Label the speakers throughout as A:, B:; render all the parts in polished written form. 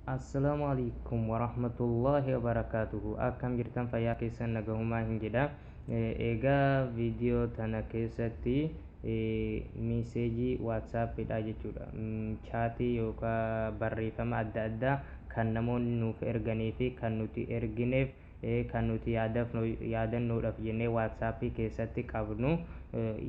A: Assalaamu alaikum warahmatullaahi wabarakaatuhu. Akkam jirtan? Fayyaa keessan? Nagahumaa hin jedha. Egaa viidiyoo tana keessatti message WhatsAppiidha jechuudha. Chat yookaan barreeffama adda addaa kan namoonni nuuf erganii fi kan nuti ergineef, kan nuti yaadannoodhaaf jennee WhatsAppii keessatti qabnu,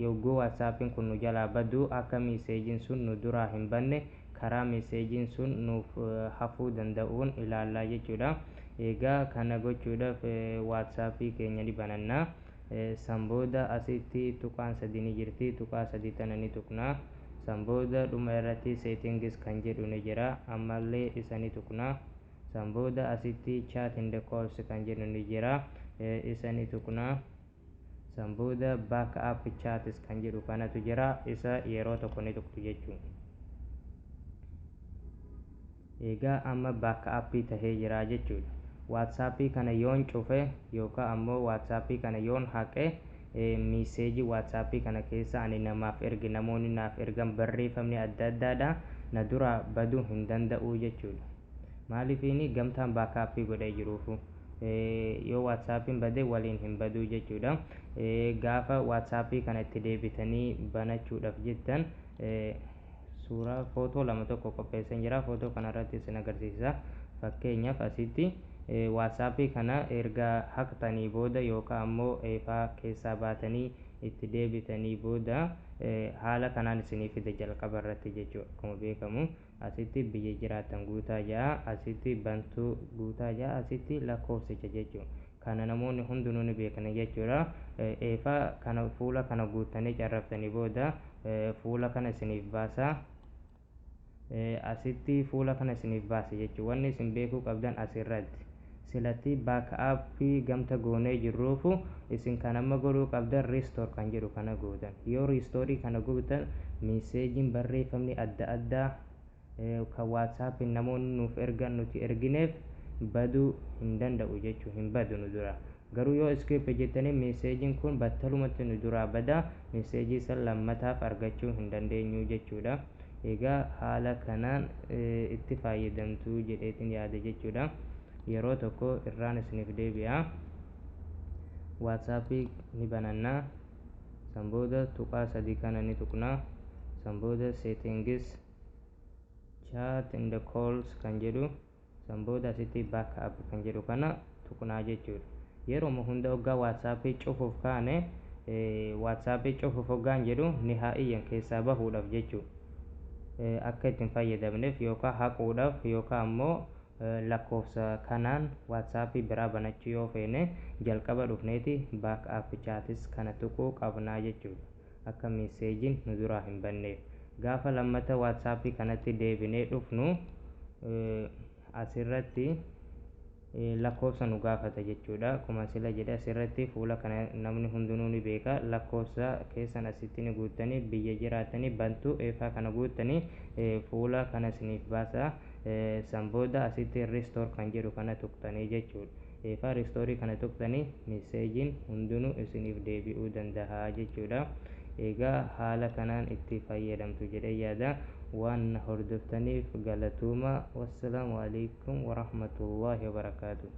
A: yogguu WhatsAppiin kun nu jalaa badu akka messageiin sun nu duraa hin banne, karaa messageiin sun nuuf hafuu danda'uun ilaallaa jechuudha. Egaa kana gochuudhaaf WhatsAppii keenya ni bananna. San booda asitti tuqaan sadi ni jirti. Tuqaa sadi tana ni tuqna. San booda dhuma irratti settings kan jedhu ni jira. Ammallee isa ni tuqna. San booda asitti chat and calls kan jedhu ni jira. Isa ni tuqna. San booda backup chats kan jedhu kanatu jira. Isa yeroo tokko ni tuqtu jechuudha. Egaa amma backup tahee jira jechuudha. WhatsAppii kana yoon cufe yookaan ammoo WhatsAppii kana yoon haqe, message WhatsAppii kana keessa ani namaaf erge, namoonni naaf ergan, barreeffamni adda addaadha na duraa baduu hin danda'u jechuudha. Maaliifiini gamtaan backup godhee jiruufu yoo WhatsAppiin bade waliin hin baduu jechuudha. Gaafa WhatsAppii kana itti deebitanii banachuudhaaf jettan, suuraa footoo lama tokko qopheessan jira. Footoo kanarratti isin agarsiisa. Fakkeenyaaf, asitti WhatsAppii kana erga haqxanii booda yookaan ammoo eefaa keessaa baatanii itti deebitanii booda, haala kanaan isinii fida jalqaba irratti jechuudha. Akkuma beekamu asitti biyya jiraatan guutaa ja'a, asitti bantuu guutaa ja'a, asitti lakkoofsicha jechuudha. Kana namoonni hundinuu ni beekan jechuudha. Eefaa kana fuula kana guuttanii carraftanii booda fuula kana isiniif baasa. Asitti fuula kana isiniif baase jechuudha. Wanni isin beekuu qabdan, asirratti silatti backup gamta goonee jirruufu, isin kan amma godhuu qabdan restore kan jedhu kana gootan. Yoo restore kana gootan, messageiin barreeffamni adda addaa kan WhatsAppiin namoonni nuuf ergan, nuti ergineef baduu hin danda'u jechuu, hin badu nu dura. Garuu yoo skip jettanii, messageiin kun battalumatti nu duraa bada, message san lammataaf argachuu hin dandeenyu jechuudha. Egaa haala kanaan itti fayyadamtuu jedheetiin yaada jechuudha. Yeroo tokko irraan isiniif deebi'a. WhatsAppii ni banannaa. San booda tuqaa sadii kana ni tuqnaa. San booda settings, chat and calls kan jedhu, san booda asitti backup kan jedhu kana tuqnaa jechuudha. Yeroo hunda hoggaa WhatsAppii cufuuf kaane, WhatsAppii cufuuf hoggaan jedhu, ni haa iyyan keessaa bahuudhaaf jechuudha. Akka ittiin fayyadamneef yookaan haquudhaaf yookaan ammoo lakkoofsa kanaan WhatsAppii biraa banachuu yoo feene, jalqaba dhufneeti backup chats kana tuquu qabnaa jechuudha. Akka messageiin nu duraa hin banneef. Gaafa lammata WhatsAppii kanatti deebinee dhufnu, asirratti lakkoofsa nu gaafata jechuudha. Akkuma sila jedhe, asirratti fuula kana namni hundinuu ni beeka. Lakkoofsa keessan asitti ni guuttanii, biyya jiraatanii, bantuu eefaa kana guuttanii, fuula kana isiniif baasa. San booda asitti restore kan jedhu kana tuqxanii jechuudha. Eefaa restore kana tuqxanii, messageiin hundinuu isiniif deebi'uu danda'a jechuudha. Egaa haala kanaan itti fayyadamtu jedhee yaada. Waan na hordoftaniif galatooma. Wassalaamu alaikum warahmatullaahi wabarakaatuh.